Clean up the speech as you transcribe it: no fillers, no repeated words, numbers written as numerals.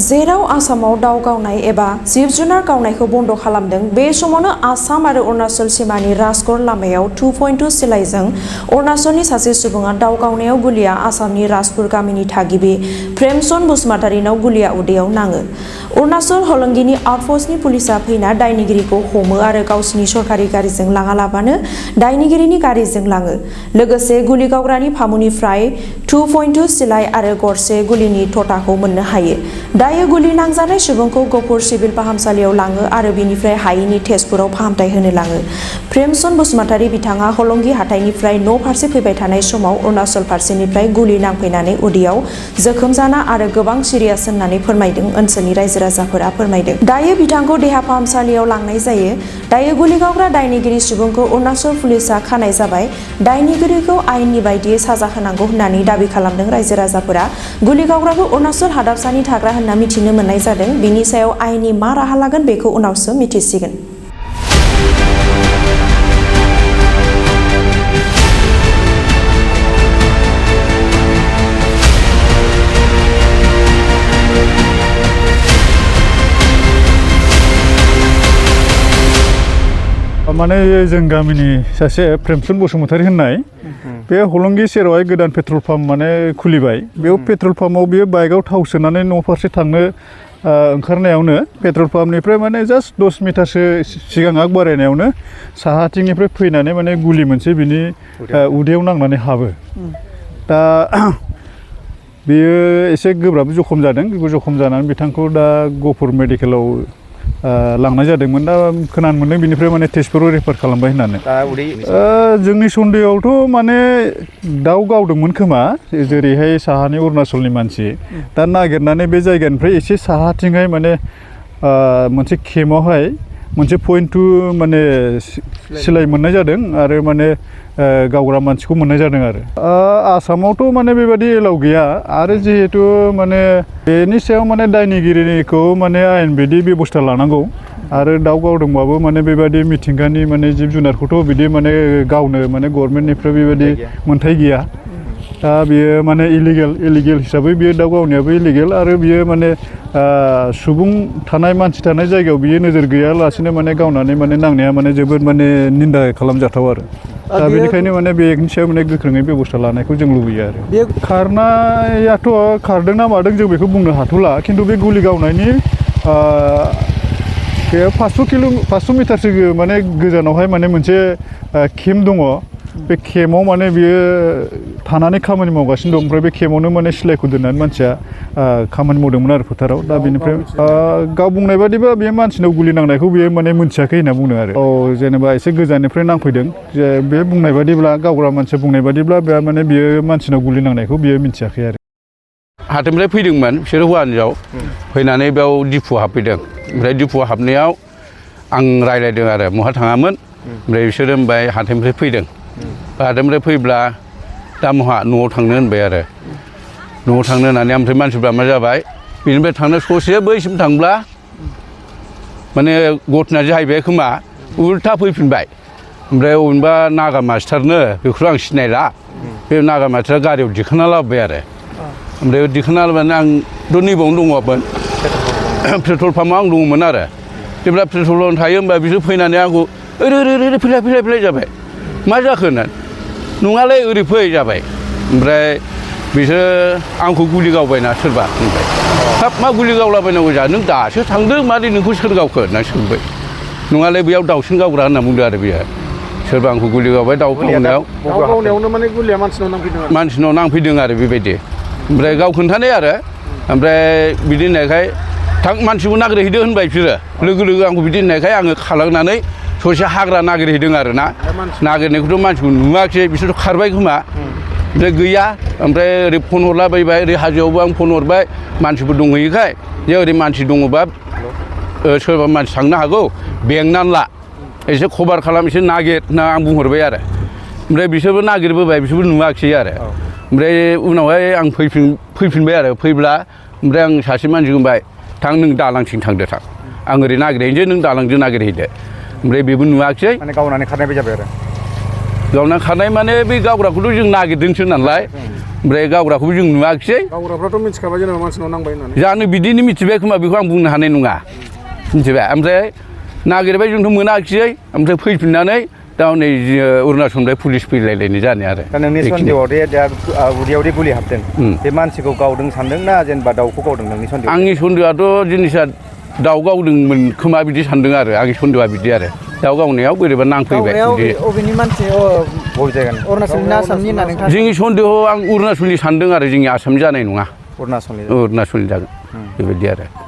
जेराव आसामाव दाव गावनाय एबा जिब जुनार गावनायखौ बन्द खालामदों बे समावनो आसाम आरो अरुणाचल सीमानि राजगड़ लामायाव 2.2 सिलाइजों अरुणाचलनि सासे सुबुङा दाव गावनायाव गुलिया आसामनि राजपुर गामिनि थागिबि प्रेमचंद बसुमतारीनाव गुलिया उदैयाव नाङो। अरुणाचल हलंगिनि आउटपोस्टनि पुलिसा फैना दायनिगिरिखौ हमो आरो गावसिनि सरकारि गारिजों लाङालाबानो दायनिगिरिनि गारिजों लाङो। लोगोसे गुलि गावग्रानि फामुनिफ्राय 2.2 सिलाइ आरो गरसे गुलिनि थथाखौ मोननो हायो। दायो गुलि नांजानाय सुबुंखौ गहपुर सिभिल फाहामसालियाव लाङो आरो बिनिफ्राय हायिनि तेजपुराव फाहामथाय होनो लाङो। प्रेमचंद बसुमतारी बिथाङा हलंगी हाथाइनिफ्राय न' फारसे फैबाय थानाय समाव अरुणाचल फारसेनिफ्राय गुलि नांफैनानै उदैयाव जोखोम जाना आरो गोबां सिरियास होननानै फोरमायदों ओनसोलनि रायजो राजाफोरा फोरमायदों। दायो बिथांखौ देहा फाहामसालियाव लांनाय जायो। दायो गुलि गावग्रा दायनिगिरि सुबुंखौ अरुणाचल पुलिसा खानाय जाबाय। दायनिगिरिखौ आयेननि बायदियै साजा होनांगौ होननानै दाबि खालामदों रायजो राजाफोरा। गुलि गावग्राखौ अरुणाचल हादाबसानि थाग्रा होनना मिथिनो मोननाय जादों। बिनि सायाव आयेननि मा राहा लागोन बेखौ उनावसो मिथिसिगोन। माने जों गामिनि सासे प्रेमचंद बसुमतारी होननाय बे हलंगी सेरावहाय गोदान पेट्रल पाम्प माने खुलिबाय। बेयाव पेट्रल पाम्पआव बियो बाइकआव थाव सोनानै न' फारसे थांनो ओंखारनायावनो पेट्रल पाम्पनिफ्राय माने जास्ट 10 मिटारसो सिगां आग बारायनायावनो साहाथिंनिफ्राय फैनानै माने गुलि मोनसे बिनि उदैयाव नांनानै हाबो। दा बेयो एसे गोब्राब जखम जादों। जखम जानानै बिथांखौ दा गहपुर मेडिकेलाव लांनाय जादोंमोन। दा खोनानो मोनदों बिनिफ्राय माने तेजपुराव रेफार खालामबाय होननानै। जोंनि सन्देहआवथ' माने दाउ गावदोंमोन खोमा, जेरैहाय साहानि अरुणाचलनि मानसि दा नागिरनानै बे जायगानिफ्राय एसे साहाथिंहाय माने मोनसे केम्पआवहाय मोनसे .2 माने सिलाइ मोननाय जादों आरो माने गावग्रा मानसिखौ मोननाय जादों आरो। आसामावथ' माने बेबादि एलाउ गैया आरो जिहेतु माने बेनि सायाव माने दायनिगिरिखौ माने आयेन बायदि बेबस्था लानांगौ आरो दाउ गावदोंबाबो माने बेबादि मिथिंगानि माने जिब जुनारखौथ' बिदि माने गावनो माने गभर्नमेन्टनिफ्राय बेबादि मोन्थाय गैया। दा बियो माने इलिगेल हिसाबै बियो दाउ गावनायाबो इलिगेल आरो बियो माने सुबुं थानाय मानसि थानाय जायगायाव बियो नोजोर गैयालासेनो माने गावनानै माने नांनाया माने जोबोद माने निन्दा खालामजाथाव आरो। दा बेनिखायनो माने बेनि सायाव माने गोख्रोङै बेबस्था लानायखौ जों लुबैयो आरो। बे खारनायाथ' खारदों ना मादों जों बेखौ बुंनो हाथ'ला, खिन्थु बे गुलि गावनायनि बे 500 मिटारसो माने गोजानावहाय माने मोनसे केम्प दङ। बे केम्पआव माने बियो थानानै खामानि मावगासिनो दं। ओमफ्राय बे केम्पआवनो माने सिलाइखौ दोननानै मानसिया खामानि मावदोंमोन आरो फोथाराव। दा बेनिफ्राय गाव बुंनाय बादिबा बे मानसिनाव गुलि नांनायखौ बियो माने मोनथियाखै होनना बुंदों आरो। जेनेबा एसे गोजाननिफ्राय नांफैदों। जे बे बुंनाय बादिब्ला गावग्रा मानसिया बुंनाय बादिब्ला बे माने बियो मानसिनाव गुलि नांनायखौ बियो मिथियाखै आरो। हाथाइनिफ्राय फैदोंमोन बिसोर हौवा हिनजाव फैनानै बेयाव डिपु हाबफैदों। ओमफ्राय डिपु हाबनायाव आं रायज्लायदों आरो बहा थाङामोन। ओमफ्राय बिसोरो होनबाय हाथाइनिफ्राय फैदों। हाथाइनिफ्राय फैब्ला दा महा न'आव थांनो होनबाय आरो। न'आव थांनो होननानै ओमफ्राय मानसिफ्रा मा जाबाय, बेनिफ्राय थांनो ससे बैसिम थांब्ला माने घटना जाहैबाय खोमा उल्था फैफिनबाय। ओमफ्राय अबेबा नागा मास्टारनो बेखौ आं सिनायला, बे नागा मास्टारा गारियाव दिखांना लाबोबाय आरो। ओमफ्राय दिखांना लाबोनानै आंथ' नैबावनो दङमोन, पेट्रल पाम्पआव आं दङमोन आरो। जेब्ला पेट्रल पाम्पआव थायो होनबा बिसोर फैनानै आंखौ ओरै फैलाय जाबाय। मा जाखो होननानै, नङालै ओरै फै जाबाय। ओमफ्राय बिसोर आंखौ गुलि गावबायना सोरबा होनबाय। हाब मा गुलि गावलाबायनांगौ जा, नों दासो थांदों मादै नोंखौ सोर गावखो होनना सोंबाय। नङालै बेयाव दाउसिन गावग्रा होनना बुंदों आरो बेयो। सोरबा आंखौ गुलि गावबाय दाउ गावनायावनो माने गुलिया मानसिनाव नांफैदों आरो बेबायदि। ओमफ्राय गाव खोन्थानाय आरो। ओमफ्राय बिदि होननायखाय थां मानसिखौ नागिरहैदो होनबाय बिसोरो। लोगो आंखौ बिदि होननायखाय आङो खालांनानै ससे हाग्रा नागिरहैदों आरो ना। नागिरनायखौथ' मानसिखौ नुवाखिसै, बिसोरथ' खारबाय खोमा। ओमफ्राय गैया। ओमफ्राय ओरै फन हरलाबायबाय, ओरै हाजोआवबो आं फन हरबाय मानसिफोर दंहैयोखाय, जे ओरै मानसि दङबा सोरबा मानसि थांनो हागौ बेंनानै ला, एसे खबर खालाम, एसे नागिर होनना आं बुंहरबाय आरो। ओमफ्राय बिसोरबो नागिरबोबाय, बिसोरबो नुवाखिसै आरो। ओमफ्राय उनावहाय आं फैफिनबाय आरो। फैब्ला ओमफ्राय आं सासे मानसिखौ बुंबाय, थां नों दालांथिं थांदो थां, आं ओरै नागिरहैनोसै, नों दालांजों नागिरहैदो। ओमफ्राय बेबो नुवाखिसै। माने गावनानै खारनायबो जाबाय आरो। गावना खारनाय माने बे गावग्राखौथ' जों नागिरदोंसो नालाय, ओमफ्राय गावग्राखौबो जों नुवाखिसै गावग्राफ्राथ' मिथिखाबाय जेनेबा मानसिनाव नांबाय होननानै जानो बिदिनो मिथिबाय खोमा बेखौ आं बुंनो हानाय नङा मिथिबाय ओमफ्राय नागिरबाय जोंथ' मोनाखिसै ओमफ्राय फैफिननानै दा नै अरुणाचलनिफ्राय पुलिस फैलायलायनाय जानाय आरो दा नोंनि सन्देहआव दे दा उदैयाव दे गुलि हाबदों बे मानसिखौ गावदों सानदों ना जेनेबा दाउखौ गावदों नोंनि सन्देहआव आंनि सन्देहआथ' जिनिसा दाउ गावदोंमोन खोमा बिदि सानदों आरो आंनि सन्देहआ बिदि आरो दाउ गावनायाव बोरैबा नांफैबाय बिदि अबेनि मानसि बबे जायगानि अरुणाचलनि ना आसामनि होनना नोंथाङा जोंनि सन्देहआव आं अरुणाचलनि सानदों आरो जोंनि आसामनि जानाय नङा अरुणाचलनि अरुणाचलनि जागोन बेबायदि आरो